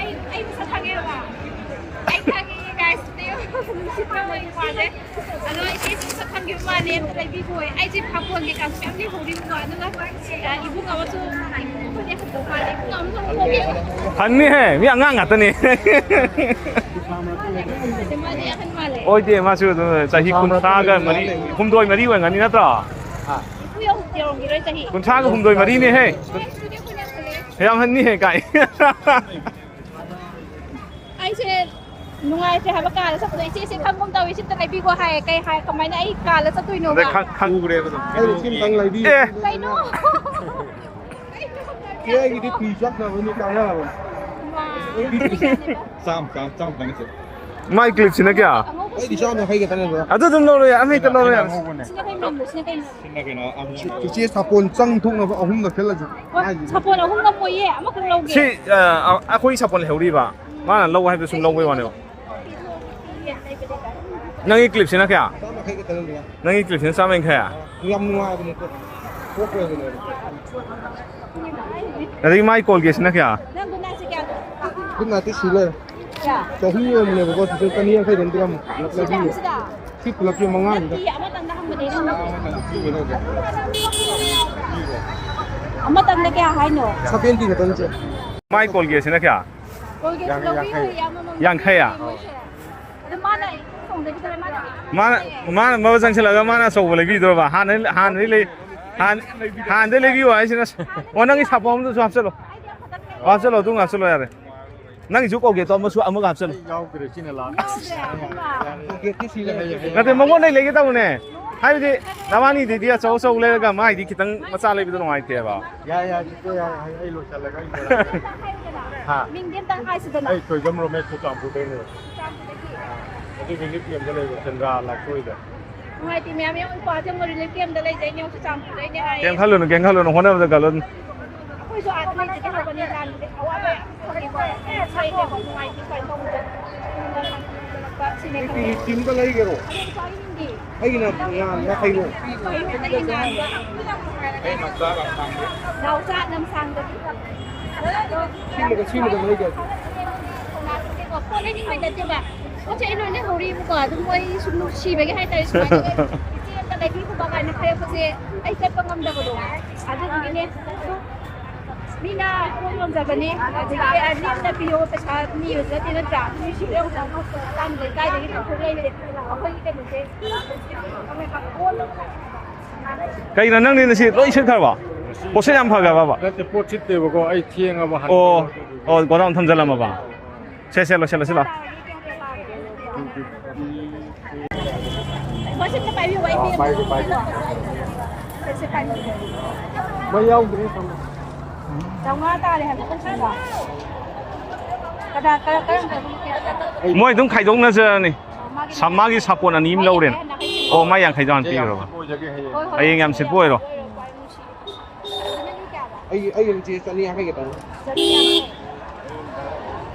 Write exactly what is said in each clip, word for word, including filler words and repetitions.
ꯑꯩ ꯑꯩ ꯃꯁꯛ ꯈꯪꯉꯦꯕ꯫ ꯑꯩ ꯈꯪꯉꯦ, guys꯫ ꯅꯨꯡꯁꯤꯠꯇ꯭ꯔꯕ ꯅꯨꯄꯥꯁꯦ꯫ ꯑꯗꯣ ꯏꯆꯦꯁꯨ ꯃꯁꯛ ꯈꯪꯈꯤꯕ ꯃꯥꯜꯂꯦ, ꯑꯝꯇ ꯂꯩꯕꯤꯈꯣ꯫ ꯑꯩꯁꯦ ꯐꯥꯄꯣꯟ ꯀꯩꯀꯥꯁꯨ ꯃꯌꯥꯝ ꯂꯩꯍꯧꯔꯤꯕꯀꯣ꯫ ꯑꯗꯨꯒ, ꯑ, ꯏꯕꯨꯡ ꯑꯃꯁꯨ, ꯏꯕꯨꯡ ꯑꯃꯁꯨ ꯍꯟꯗꯧ ꯃꯥꯜꯂꯦ꯫ ꯏꯕꯨꯡ ꯑꯃꯁꯨ ꯍꯟꯗꯧ ꯃꯥꯜꯂꯦ꯫ ꯍꯟꯅꯤꯍꯦ, ꯃꯤ ꯑꯉꯥꯡ ꯉꯥꯛꯇꯅꯤ꯫ ꯃꯥꯗꯤ ꯑꯍꯟ ꯃꯥꯜꯂꯦ꯫ ꯑꯣꯏꯗꯦ, ꯃꯥꯁꯨ ꯑꯗꯨꯝ ꯆꯍꯤ ꯀꯨꯟꯊ꯭ꯔꯥꯒ ꯃꯔꯤ, ꯍꯨꯝꯗꯣꯏ ꯃꯔꯤ ꯑꯣꯏꯔꯝꯒꯅꯤ ꯅꯠꯇ꯭ꯔꯣ? ꯅꯤꯐꯨ ꯌꯧ-, ꯌꯧꯔꯝꯈꯤꯔꯣꯏ ꯆꯍꯤ꯫ ꯀꯨꯟꯊ꯭ꯔꯥꯒ ꯍꯨꯝꯗꯣꯏ ꯃꯔꯤꯅꯦꯍꯦ꯫ ꯌꯥꯝ ꯍꯟꯅꯤꯍꯦ ꯀꯥꯏ꯫ ꯑꯩꯁꯦ ꯅꯨꯡꯉꯥꯏꯇ꯭ꯔꯦ ꯍꯥꯏꯕ, ꯀꯥꯗ ꯆꯠꯄꯗꯣ ꯏꯆꯦꯁꯦ ꯈꯪꯒꯨꯝ ꯇꯧꯋꯤ, ꯁꯤꯝꯇ ꯂꯩꯕꯤꯒꯣ ꯍꯥꯏꯌꯦ꯫ ꯀꯩ ꯍꯥꯏ, ꯀꯃꯥꯏꯅ ꯑꯩ ꯀꯥꯗ ꯆꯠꯇꯣꯏꯅꯣꯕ? ꯑꯗꯩ ꯈꯪ-, ꯈꯪ-, ꯎꯈ꯭ꯔꯦꯕ ꯑꯗꯨꯝ꯫ ꯑꯩ ꯁꯤꯝꯇꯪ ꯂꯩꯕꯤꯌꯨ꯫ ꯑꯦ꯫ ꯀꯩꯅꯣ? ꯏꯆꯦ, ꯑꯩꯒꯤꯗꯤ ꯐꯤ ꯆꯞꯅꯕꯅꯤ, ꯀꯥꯟꯅꯔꯕꯅꯤ꯫ ꯃꯥ꯫ ꯆꯥꯝ, ꯆꯥꯝ, ꯆꯥꯝ ꯈꯛꯇꯅꯤ ꯏꯆꯦ꯫ ꯃꯥꯏ clip ꯁꯤꯅ ꯀꯌꯥ? ꯑꯉꯧꯕ ꯑꯩꯗꯤ ꯆꯥꯝ ꯌꯥꯡꯈꯩ ꯈꯛꯇꯅꯦ, ꯕ꯭ꯔꯣ꯫ ꯑꯗꯨ ꯑꯗꯨꯝ ꯂꯧꯔꯣ ꯌꯥꯔꯦ, ꯑꯃ ꯍꯦꯛꯇ ꯂꯧꯔꯣ ꯌꯥꯔꯦ꯫ ꯑꯉꯧꯕꯅꯦ꯫ ꯁꯤꯅ ꯀꯩ ꯃꯃꯤꯡꯅꯣ? ꯁꯤꯅ ꯀꯩꯅꯣ? ꯁꯤꯅ ꯀꯩꯅꯣ? ꯑꯃꯨꯕ꯫ ꯏꯆꯦ, ꯁꯥꯄꯣꯟ ꯆꯪ ꯊꯣꯛꯅꯕ ꯑꯍꯨꯝꯂꯛ ꯈꯜꯂꯁꯨ꯫ ꯑꯣ, ꯁꯥꯄꯣꯟ ꯑꯍꯨꯝ ꯉꯝꯃꯣꯏꯌꯦ, ꯑꯃꯈꯛ ꯂꯧꯒꯦ꯫ ꯁꯤ, ꯑ, ꯑ, ꯑꯩꯈꯣꯏ ꯁꯥꯄꯣꯟ ꯂꯩꯍꯧꯔꯤꯕ꯫ ꯃꯥꯅ ꯂꯧ ꯍꯥꯏꯕꯗ ꯁꯨꯝ ꯂꯧꯕꯩ ꯋꯥꯅꯦꯕ꯫ ꯅꯪꯒꯤ clip ꯁꯤꯅ ꯀꯌꯥ? ꯆꯥꯝ ꯌꯥꯡꯈꯩ ꯈꯛꯇꯅꯦ, ꯕ꯭ꯔꯣ꯫ ꯅꯪꯒꯤ clip ꯁꯤꯅ ꯆꯥꯝ ꯌꯥꯡꯈꯩ? ꯌꯥꯝ ꯅꯨꯡꯉꯥꯏꯕꯅꯦ, ꯄꯣꯠ꯫ ꯄꯣꯠ ꯑꯣꯏꯕꯅꯦꯕ꯫ ꯑꯗꯒꯤ ꯃꯥꯏ Colgate ꯁꯤꯅ ꯀꯌꯥ? ꯅꯪ good night ꯁꯦ ꯀꯌꯥꯅꯣ? Good night ꯇꯤ ꯁꯤ ꯂꯩꯔꯦ꯫ ꯀꯌꯥ? ꯆꯍꯨꯝ ꯌꯣꯟꯕꯅꯦꯕꯀꯣ, ꯁꯤꯗ ꯆꯅꯤ ꯌꯥꯡꯈꯩꯗ ꯑꯗꯨꯝ ꯄꯤꯔꯝꯃꯣ꯫ ꯁꯤ ꯂꯩꯕꯤꯌꯨ꯫ ꯁꯤꯗ? ꯁꯤ ꯄꯨꯂꯞꯀꯤ ꯃꯉꯥꯅꯤꯗ꯫ ꯅꯠꯇꯤꯌꯦ, ꯑꯃꯇꯪꯗ ꯍꯪꯕꯅꯦ ꯑꯩꯅ꯫ ꯑꯃꯇꯪꯗ ꯀꯌꯥ ꯍꯥꯏꯅꯣ? Seventy ꯈꯛꯇꯅꯤ, ꯆꯦ꯫ ꯃꯥꯏ Colgate ꯁꯤꯅ ꯀꯌꯥ? Colgate ꯁꯨ ꯂꯧꯕꯤꯔꯣꯏꯌꯦ, ꯑꯃꯃꯝ ꯌꯥꯡꯈꯩ? ꯂꯧꯕꯤꯔꯣꯏꯌꯦ ꯃꯣꯏꯁꯦ꯫ ꯑꯗꯣ ꯃꯥꯅ ꯊꯣꯡꯗꯕꯤꯗ ꯃꯥꯅ ꯃꯥꯅ, ꯃꯥꯅ ꯃꯔꯛ ꯆꯪꯁꯤꯜꯂꯒ ꯃꯥꯅ ꯑꯆꯧꯕ ꯂꯩꯕꯤꯗꯣꯏꯕ꯫ ꯍꯥꯟꯅ, ꯍꯥꯟꯅꯗꯤ ꯂꯩ-, ꯍꯥꯟ-, ꯍꯥꯟꯅꯗꯩ ꯂꯩꯕꯤꯌꯨ ꯍꯥꯏꯁꯤꯅ꯫ ꯑꯣ, ꯅꯪꯒꯤ ꯁꯥꯄꯣꯟ ꯑꯃꯗꯨꯁꯨ ꯍꯥꯞꯆꯜꯂꯣ꯫ ꯍꯥꯞꯆꯜꯂꯣ, ꯑꯗꯨꯝ ꯍꯥꯞꯆꯜꯂꯣ ꯌꯥꯔꯦ꯫ ꯅꯪꯒꯤꯁꯨ Colgate ꯇꯣ ꯑꯃꯁꯨ, ꯑꯃꯒ ꯍꯥꯞꯆꯜꯂꯣ꯫ ꯑꯩ ꯌꯥꯎꯗ꯭ꯔꯦ, ꯁꯤꯅ last꯫ ꯌꯥꯎꯗ꯭ꯔꯦ, ꯑꯍꯨꯝꯃꯛ꯫ Colgate ꯇꯤ ꯁꯤ ꯂꯩ꯫ ꯅꯠꯇꯦ, ꯃꯉꯣꯟꯗꯩ ꯂꯩꯒꯦ ꯇꯧꯕꯅꯦ꯫ ꯍꯥꯏꯕꯗꯤ ꯅꯕꯥꯅꯤꯗꯩꯗꯤ ꯑꯆꯧ ꯑꯆꯧ ꯂꯩꯔꯒ ꯃꯥꯏꯗꯤ ꯈꯤꯇꯪ ꯃꯆꯥ ꯂꯩꯕꯗꯣ ꯅꯨꯡꯉꯥꯏꯇꯦꯕ꯫ ꯌꯥꯏ, ꯌꯥꯏ, ꯁꯤꯁꯨ ꯌꯥꯏ, ꯑꯩ, ꯑꯩ ꯂꯣꯏꯁꯜꯂꯒ ꯑꯩ ꯂꯣꯏꯔꯒꯦ꯫ ꯍꯥ? ꯃꯤꯡꯗꯤ ꯑꯝꯇꯪ ꯍꯥꯏꯁꯤꯗꯅ꯫ ꯑꯩ ꯊꯣꯏꯖꯝ ꯔꯣꯃꯦꯁ, ꯆꯨꯔꯆꯥꯟꯄꯨꯔꯗꯩꯅꯦ꯫ ꯆꯨꯔꯆꯥꯟꯄꯨꯔꯗꯒꯤ꯫ ꯑꯗꯨ relief camp ꯗ ꯂꯩꯕ, ꯁꯦꯟꯗ꯭ꯔꯥ ꯂꯥꯛꯇꯣꯏꯗ꯫ ꯅꯨꯡꯉꯥꯏꯇꯦ, ꯃꯌꯥꯝ ꯌꯥꯎ, ꯅꯨꯄꯥꯁꯦ ꯑꯃꯨꯛ relief camp ꯗ ꯂꯩꯗꯣꯏꯅꯦ, ꯍꯧꯖꯤꯛ ꯆꯨꯔꯆꯥꯟꯄꯨꯔꯗꯩꯅꯦ ꯍꯥꯏꯌꯦ꯫ ꯀꯩꯝ ꯈꯜꯂꯨꯅꯨ, ꯀꯩꯝ ꯈꯜꯂꯨꯅꯨ, ꯍꯣꯠꯅꯕꯗ ꯀꯜꯂꯣ꯫ ꯑꯩꯈꯣꯏꯁꯨ ꯑꯥꯗ ꯂꯩꯖꯒꯦ ꯇꯧꯕꯅꯤ, ꯂꯥꯟ ꯑꯋꯥꯕ ꯌꯥꯝ ꯊꯣꯛꯑꯦꯕ, ꯁꯣꯏꯗꯦꯕ, ꯅꯨꯡꯉꯥꯏꯇꯦ ꯁꯨꯃꯥꯏꯅ ꯇꯧꯕꯁꯦ꯫ ꯀꯤꯝꯒ ꯂꯩꯒꯦꯔꯣ? ꯑꯗꯣ ꯅꯨꯄꯥꯒꯤ ꯃꯤꯡꯗꯤ? ꯑꯩꯒꯤꯅ ꯉꯥꯟꯕ ꯍꯩꯔꯣ꯫ ꯀꯩꯅꯣ ꯀꯔꯤ ꯉꯥꯟꯕ? ꯅꯥꯎꯆꯥ ꯂꯝꯁꯥꯡꯗꯒꯤ꯫ ꯁꯤꯃꯒ ꯁꯤꯃꯒ ꯂꯩꯒꯦ꯫ ꯄꯣꯠ ꯂꯩꯅꯤꯡꯕꯩ ꯅꯠꯇꯦꯕ꯫ ꯄꯣꯠꯁꯦ ꯑꯩ ꯂꯣꯏ ꯂꯩꯍꯧꯔꯤꯕꯀꯣ꯫ ꯑꯗꯨꯝ ꯃꯣꯏ ꯁꯨꯝ ꯅꯨꯡꯁꯤꯕꯒꯤ ꯍꯥꯏꯇꯥꯔꯦ, ꯁꯨꯃꯥꯏꯅ ꯏꯆꯦ ꯑꯝꯇ ꯂꯩꯕꯤꯈꯣ ꯀꯥꯏꯅ ꯍꯥꯏꯔꯛꯄꯁꯦ ꯑꯩ ꯆꯠꯄ ꯉꯝꯗꯕꯗꯣ꯫ ꯑꯗꯨꯗꯨꯒꯤꯅꯦ꯫ ꯑꯗꯨ ꯃꯤꯅ ꯄꯣꯠ ꯌꯣꯟꯖꯕꯅꯦ꯫ ꯑꯗꯒꯤ ꯂꯤꯛꯅ ꯄꯤꯌꯣ, ꯄꯩꯁꯥ ꯅꯤꯕꯁꯨ ꯅꯠꯇꯦ, ꯅꯠꯇ꯭ꯔꯥ? ꯃꯤ ꯁꯤꯗ ꯌꯣꯟꯖꯕ ꯇꯥꯡꯗꯦ, ꯀꯥꯏꯗꯒꯤ ꯇꯥꯡꯊꯣꯛ ꯂꯩꯔꯦ? ꯑꯩꯈꯣꯏꯒꯤ ꯀꯩꯅꯣꯁꯦ꯫ ꯀꯩꯅꯣ, ꯅꯪꯗꯤ ꯉꯁꯤ ꯂꯣꯏ ꯁꯤꯠꯈ꯭ꯔꯕꯣ? ꯄꯣꯠꯁꯦ ꯌꯥꯝ ꯐꯈ꯭ꯔꯕꯕ? ꯅꯠꯇꯦ, ꯄꯣꯠ ꯁꯤꯠꯇꯦꯕꯀꯣ, ꯑꯩ ꯊꯦꯡꯉꯕ ꯍꯟꯕꯗꯣ꯫ ꯑꯣ, ꯑꯣ, ꯒꯣꯗꯥꯎꯟ ꯊꯝꯖꯜꯂꯝꯃꯕ? ꯁꯦ, ꯁꯦ, ꯂꯧꯁꯤꯜꯂꯣ, ꯁꯤꯜꯂꯣ꯫ ꯄꯥꯏꯒꯦ, ꯄꯥꯏꯒꯦ꯫ ꯃꯩ ꯌꯥꯎꯗ꯭ꯔꯦ, ꯊꯝꯃꯣ꯫ ꯆꯥꯝꯃꯉꯥ ꯇꯥꯔꯦ ꯍꯥꯏꯕ ꯀꯣꯏꯁꯟꯗꯣ꯫ ꯀꯅꯥ, ꯀꯔꯝ-, ꯀꯔꯝꯕ ꯃꯤ ꯀꯌꯥ? ꯃꯣꯏ ꯑꯗꯨꯝ ꯈꯥꯏꯗꯣꯛꯅꯖꯔꯅꯤ꯫ ꯃꯥꯒꯤ ꯁꯝ-, ꯃꯥꯒꯤ ꯁꯥꯄꯣꯟ ꯑꯅꯤ ꯑꯃ ꯂꯧꯔꯦꯅ꯫ ꯑꯣ, ꯃꯥ ꯌꯥꯡꯈꯩꯗꯣ ꯍꯥꯟꯅ ꯄꯤꯈ꯭ꯔꯕ꯫ ꯍꯣꯏ, ꯍꯣꯏ, ꯍꯌꯦꯡ ꯌꯥꯝ ꯁꯤꯠꯄ ꯑꯣꯏꯔꯣ꯫ ꯑꯗꯨꯅ ꯃꯤ ꯀꯌꯥꯕ? ꯑꯩꯒꯤ, ꯑꯩꯒꯤ ꯏꯆꯦ ꯆꯅꯤ ꯌꯥꯡꯈꯩ ꯈꯛꯇꯅꯤ꯫ ꯆꯅꯤ ꯌꯥꯡꯈꯩ꯫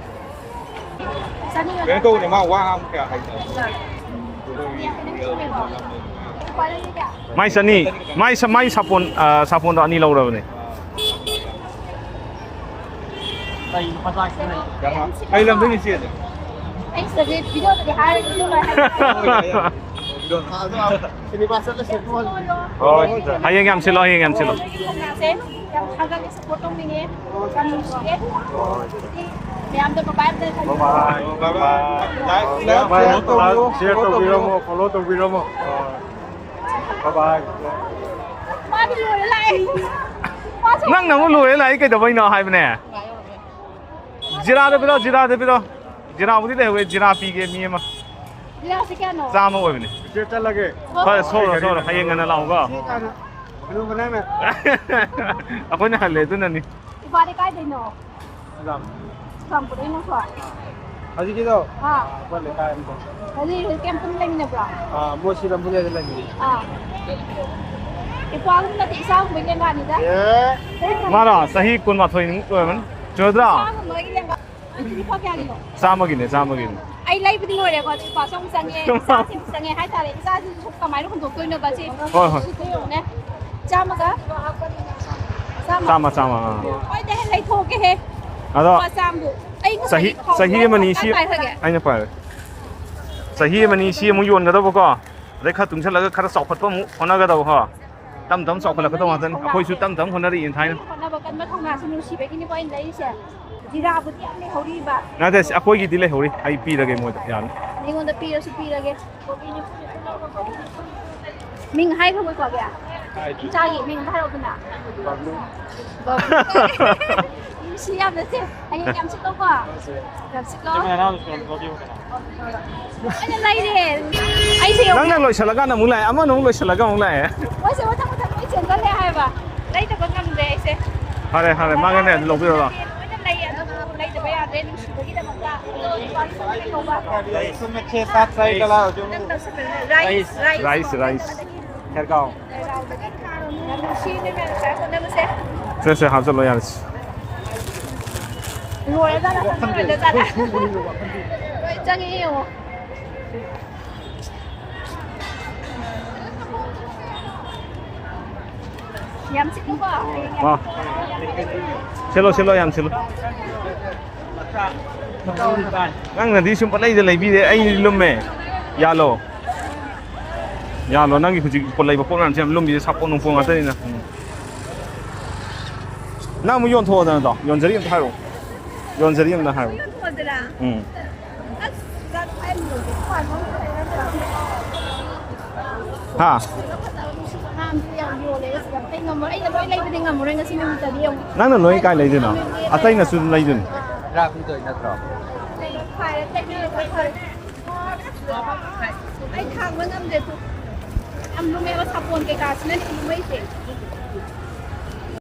ꯆꯅꯤ ꯀꯩꯅꯣ ꯇꯧꯕꯅꯦ, ꯃꯥ ꯋꯥ ꯉꯥꯡꯕ ꯀꯌꯥ ꯍꯩꯇꯕꯅꯦ꯫ ꯆꯅꯤ ꯌꯥꯡꯈꯩ ꯅꯪ ꯁꯨꯔꯦꯀꯣ? ꯂꯨꯄꯥ ꯅꯪꯒꯤ ꯀꯌꯥ? ꯃꯥꯏ ꯆꯅꯤ, ꯃꯥꯏ ꯁ-, ꯃꯥꯏ ꯁꯥꯄꯣꯟ, ꯑ, ꯁꯥꯄꯣꯟꯗꯣ ꯑꯅꯤ ꯂꯧꯔꯕꯅꯦ꯫ ꯀꯩ ꯂꯝꯗꯩꯅꯣ ꯏꯆꯦꯗꯤ? ꯑꯩ ꯁꯤꯗꯗꯤ ꯚꯤꯗꯤꯑꯣꯗꯗꯤ ꯍꯥꯏꯔꯣꯏ, ꯚꯤꯗꯤꯑꯣ ꯂꯣꯏ ꯍꯥꯏꯔꯣꯏ꯫ ꯍꯣꯏ, ꯌꯥꯏ, ꯌꯥꯏ꯫ ꯍꯣꯏ, ꯍꯌꯦꯡ ꯌꯥꯝ ꯁꯤꯜꯂꯣ, ꯍꯌꯦꯡ ꯌꯥꯝ ꯁꯤꯜꯂꯣ꯫ ꯌꯥꯝ ꯊꯥꯒꯠꯂꯦ, ꯁꯞꯄꯣꯔꯠ ꯇꯧꯅꯤꯡꯉꯦ꯫ ꯌꯥꯝ ꯅꯨꯡꯁꯤꯌꯦ꯫ ꯃꯌꯥꯝꯗ ꯕꯕꯥꯏ ꯑꯝꯇ ꯍꯥꯏꯕꯤꯌꯨ꯫ ꯕꯥꯏ ꯕꯥꯏ꯫ ꯂꯥꯏꯛ, ꯁꯤꯌꯔ ꯇꯧꯕꯤꯔꯝꯃꯣ, ꯐꯣꯂꯣ ꯇꯧꯕꯤꯔꯝꯃꯣ꯫ ꯕꯥꯏ ꯕꯥꯏ꯫ ꯃꯥꯗꯤ ꯂꯣꯏꯔꯦ ꯂꯥꯛꯑꯦ꯫ ꯃꯥꯁꯨ ꯅꯪꯅ ꯑꯃꯨꯛ ꯂꯣꯏꯔꯦ ꯂꯥꯛꯑꯦ ꯀꯩꯗꯧꯕꯩꯅꯣ ꯍꯥꯏꯕꯅꯦ꯫ ꯖꯤꯔꯥꯗ ꯄꯤꯔꯣ, ꯖꯤꯔꯥꯗ ꯄꯤꯔꯣ꯫ ꯖꯤꯔꯥꯕꯨꯗꯤ ꯂꯩꯍꯧꯋꯦ, ꯖꯤꯔꯥ ꯄꯤꯒꯦ ꯃꯤ ꯑꯃ꯫ ꯖꯤꯔꯥꯁꯤ ꯀꯌꯥꯅꯣ? ꯆꯥꯝꯃ ꯑꯣꯏꯕꯅꯦ꯫ ꯏꯆꯦ ꯆꯠꯂꯒꯦ꯫ ꯍꯣꯏ, ꯁꯣꯔꯣ, ꯁꯣꯔꯣ꯫ ꯍꯌꯦꯡ ꯉꯟꯅ ꯂꯥꯛꯎꯀꯣ꯫ ꯏꯆꯦ ꯀꯥꯏꯗ? ꯀꯩꯅꯣ ꯃꯅꯥꯛꯅ꯫ ꯑꯩꯈꯣꯏꯅ ꯍꯜꯂꯦ ꯑꯗꯨꯅꯅꯤ꯫ ꯏꯄꯥꯗꯤ ꯀꯥꯏꯗꯩꯅꯣ? ꯆꯨꯔꯆꯥꯟꯄꯨꯔꯗꯩ ꯅꯠꯇ꯭ꯔꯣ? ꯍꯧꯖꯤꯛꯀꯤꯗꯣ? ꯑꯥ꯫ ꯑꯩꯈꯣꯏ ꯂꯩꯀꯥꯏ ꯑꯝꯗ꯫ ꯍꯧꯖꯤꯛ, ꯍꯧꯖꯤꯛ ꯀꯌꯥꯝ ꯄꯨꯟꯅ ꯂꯩꯃꯤꯟꯅꯕ꯭ꯔꯣ? ꯑꯥ, ꯃꯣꯏ ꯁꯤ ꯂꯝꯕꯨꯂꯦꯗ ꯂꯩꯃꯤꯟꯅꯩ꯫ ꯑꯥ꯫ ꯏꯄ꯭ꯋꯥꯒꯨꯝꯕ ꯅꯠꯇꯦ, ꯏꯆꯥꯒꯨꯝꯕꯒꯤ ꯂꯦꯡꯒꯥꯅꯤꯗ꯫ ꯑꯦ꯫ ꯃꯥꯔꯣ? ꯆꯍꯤ ꯀꯨꯟꯃꯥꯊꯣꯏꯃꯨꯛ ꯑꯣꯏꯔꯝꯃꯅꯤ꯫ ꯆꯨꯔꯗ꯭ꯔꯥ? ꯏꯆꯥꯒꯨꯝꯕꯒꯤ ꯂꯦꯡꯒꯥ꯫ ꯑꯗꯨ ꯂꯨꯄꯥ ꯀꯌꯥꯒꯤꯅꯣ? ꯆꯥꯝꯃꯒꯤꯅꯦ, ꯆꯥꯝꯃꯒꯤꯅꯦ꯫ ꯑꯩ ꯂꯩꯕꯗꯤ ꯂꯣꯏꯔꯦꯀꯣ, ꯑꯗꯨ ꯏꯄ꯭ꯋꯥꯁꯨ ꯑꯃꯨꯛ ꯆꯪꯉꯦ, ꯏꯆꯥꯁꯨ ꯑꯃꯨꯛ ꯆꯪꯉꯦ ꯍꯥꯏꯇꯥꯔꯦ꯫ ꯏꯆꯥꯁꯤꯁꯨ ꯀꯃꯥꯏꯅ ꯍꯨꯟꯗꯣꯛꯇꯣꯏꯅꯣꯕ ꯁꯤ? ꯍꯣꯏ, ꯍꯣꯏ꯫ ꯁꯤ ꯌꯦꯡꯉꯨꯅꯦ꯫ ꯆꯥꯝꯃꯒ? ꯆꯥꯝꯃ꯫ ꯆꯥꯝꯃ, ꯆꯥꯝꯃ, ꯑꯥ꯫ ꯍꯣꯏꯅꯦ, ꯂꯩꯊꯣꯛꯀꯦꯍꯦ꯫ ꯑꯗꯣ ꯃꯆꯥꯝꯕꯨ ꯑꯩ ꯉꯁꯥꯏ ꯆꯍꯤ ꯈꯣꯡ ꯆꯍꯤ ꯑꯃꯅꯤ ꯁꯤ ꯄꯥꯏꯈ꯭ꯔꯒꯦ꯫ ꯑꯩꯅ ꯄꯥꯏꯔꯦ꯫ ꯆꯍꯤ ꯑꯃꯅꯤ ꯁꯤ ꯑꯃꯨꯛ ꯌꯣꯟꯒꯗꯕꯀꯣ, ꯑꯗꯩ ꯈꯔ ꯇꯨꯡꯁꯤꯜꯂꯒ ꯈꯔ ꯆꯥꯎꯈꯠꯄ ꯑꯃꯨꯛ ꯍꯣꯠꯅꯒꯗꯕ ꯀꯣ꯫ ꯇꯞ ꯇꯞ ꯆꯥꯎꯈꯠꯂꯛꯀꯗꯕ ꯉꯥꯛꯇꯅꯤ꯫ ꯑꯩꯈꯣꯏꯁꯨ ꯇꯞ ꯇꯞ ꯍꯣꯠꯅꯔꯛꯏꯅꯤ ꯊꯥꯏꯅ꯫ ꯍꯣꯠꯅꯕ ꯀꯟꯕ ꯊꯧꯅꯥꯁꯨ ꯅꯨꯡꯁꯤꯕꯒꯤꯅꯤꯀꯣ ꯑꯩꯅ ꯂꯩꯔꯤꯁꯦ꯫ ꯖꯤꯔꯥꯕꯨꯗꯤ ꯌꯥꯝ ꯂꯩꯍꯧꯔꯤꯕ꯫ ꯅꯠꯇꯦ, ꯑꯩꯈꯣꯏꯒꯤꯗꯤ ꯂꯩꯍꯧꯔꯤ꯫ ꯑꯩ ꯄꯤꯔꯒꯦ ꯃꯣꯏꯗ, ꯌꯥꯅꯤ꯫ ꯃꯤꯉꯣꯟꯗ ꯄꯤꯔꯁꯨ ꯄꯤꯔꯒꯦ꯫ ꯃꯤꯡ ꯍꯥꯏꯈ꯭ꯔꯕꯣ ꯏꯄꯥꯒꯤ? ꯏꯆꯥꯒꯤ ꯃꯤꯡ ꯑꯝꯇ ꯍꯥꯏꯔꯛꯑꯣꯗꯅ꯫ ꯕꯕ꯭ꯂꯨ꯫ ꯅꯨꯡꯁꯤ ꯌꯥꯝꯅ ꯁꯦ꯫ ꯍꯌꯦꯡ ꯌꯥꯝ ꯁꯤꯠꯂꯣꯀꯣ꯫ ꯌꯥꯝ ꯁꯤꯠꯂꯣ꯫ ꯂꯣꯏꯅ ꯂꯩꯔꯦ꯫ ꯑꯩꯁꯦ ꯌꯦꯡꯉꯨ꯫ ꯅꯪꯅ ꯂꯣꯏꯁꯤꯜꯂꯀꯥꯟꯗ ꯑꯃꯨꯛ ꯂꯥꯛꯑꯦ, ꯑꯃꯅ ꯑꯃꯨꯛ ꯂꯣꯏꯁꯤꯜꯂꯒ ꯑꯃꯨꯛ ꯂꯥꯛꯑꯦ꯫ ꯃꯣꯏꯁꯦ ꯃꯊꯪ ꯃꯊꯪ ꯂꯣꯏ ꯆꯦꯟꯖꯜꯂꯦ ꯍꯥꯏꯕ꯫ ꯂꯩꯗꯕ ꯉꯝꯗꯦ ꯑꯩꯁꯦ꯫ ꯐꯔꯦ, ꯐꯔꯦ, ꯃꯥꯒꯤꯅꯦ, ꯂꯧꯕꯤꯔꯣ ꯂꯥꯎ꯫ ꯂꯣꯏꯅ ꯂꯩ, ꯑꯗꯨꯕꯨ ꯂꯩꯗꯕ ꯌꯥꯗ꯭ꯔꯦ, ꯅꯨꯡꯁꯤꯕꯒꯤꯗꯃꯛꯇ꯫ ꯑꯗꯣ ꯏꯄꯥꯒꯤ ꯁꯣꯝꯗ ꯀꯩ ꯀꯧꯕ? इसमें छह सात साइड कलर जो ꯅꯪ ꯂꯧꯁꯤꯜꯂꯣ꯫ ꯔꯥꯏꯁ, ꯔꯥꯏꯁ, ꯔꯥꯏꯁ, ꯔꯥꯏꯁ꯫ ꯈꯦꯔꯒꯥꯎ꯫ ꯁꯦ, ꯁꯦ, ꯍꯥꯞꯆꯜꯂꯣ, ꯌꯥꯔꯦ꯫ ꯂꯣꯏꯔꯖꯥꯠꯂ, ꯆꯪꯉꯛꯑꯣꯏꯗ꯭ꯔꯖꯥꯠꯂ? ꯂꯣꯏ ꯆꯪꯉꯛꯑꯦ ꯌꯦꯡꯉꯣ꯫ ꯌꯥꯝ ꯁꯤꯠꯂꯨꯀꯣ꯫ ꯑꯥ꯫ ꯁꯤꯠꯂꯣ, ꯁꯤꯠꯂꯣ, ꯌꯥꯝ ꯁꯤꯠꯂꯣ꯫ ꯅꯪꯅꯗꯤ ꯁꯨꯝ ꯄꯪꯂꯩꯗ ꯂꯩꯕꯤꯔꯦ, ꯑꯩꯗꯤ ꯂꯨꯝꯃꯦ꯫ ꯌꯥꯜꯂꯣ꯫ ꯌꯥꯜꯂꯣ, ꯅꯪꯒꯤ ꯍꯧꯖꯤꯛ ꯄꯣꯠ ꯂꯩꯕ ꯄꯣꯠ ꯃꯌꯥꯝꯁꯦ ꯌꯥꯝ ꯂꯨꯝꯃꯤꯁꯦ, ꯁꯥꯄꯣꯟ ꯅꯨꯡꯄꯣꯟ ꯉꯥꯛꯇꯅꯤꯅ꯫ ꯎꯝ꯫ ꯅꯪ ꯑꯃꯨꯛ ꯌꯣꯟꯊꯣꯛꯑꯣꯗꯅ ꯑꯗꯣ, ꯌꯣꯟꯖꯔꯤ ꯑꯝꯇ ꯍꯥꯏꯔꯛꯑꯣ꯫ ꯌꯣꯟꯖꯔꯤ ꯑꯝꯇ ꯍꯥꯏꯔꯛꯑꯣ꯫ ꯌꯣꯟꯊꯣꯛꯑꯗꯅ? ꯎꯝ꯫ ꯑꯁ, ꯍꯥ꯫ ꯅꯪꯅ ꯂꯣꯏ ꯀꯥꯏ ꯂꯩꯗꯣꯏꯅꯣ? ꯑꯇꯩꯅꯁꯨ ꯑꯗꯨꯝ ꯂꯩꯗꯣꯏꯅꯤ꯫ ꯇꯔꯥ ꯀꯨꯟꯇꯧꯔꯤ ꯅꯠꯇ꯭ꯔꯣ? ꯑꯩ ꯊꯥꯡꯕ ꯉꯝꯗꯦ꯫ ꯌꯥꯝ ꯂꯨꯝꯃꯦꯕ ꯁꯥꯄꯣꯟ ꯀꯩꯀꯥꯁꯤꯅꯅꯦ ꯂꯨꯝꯃꯛꯏꯁꯦ꯫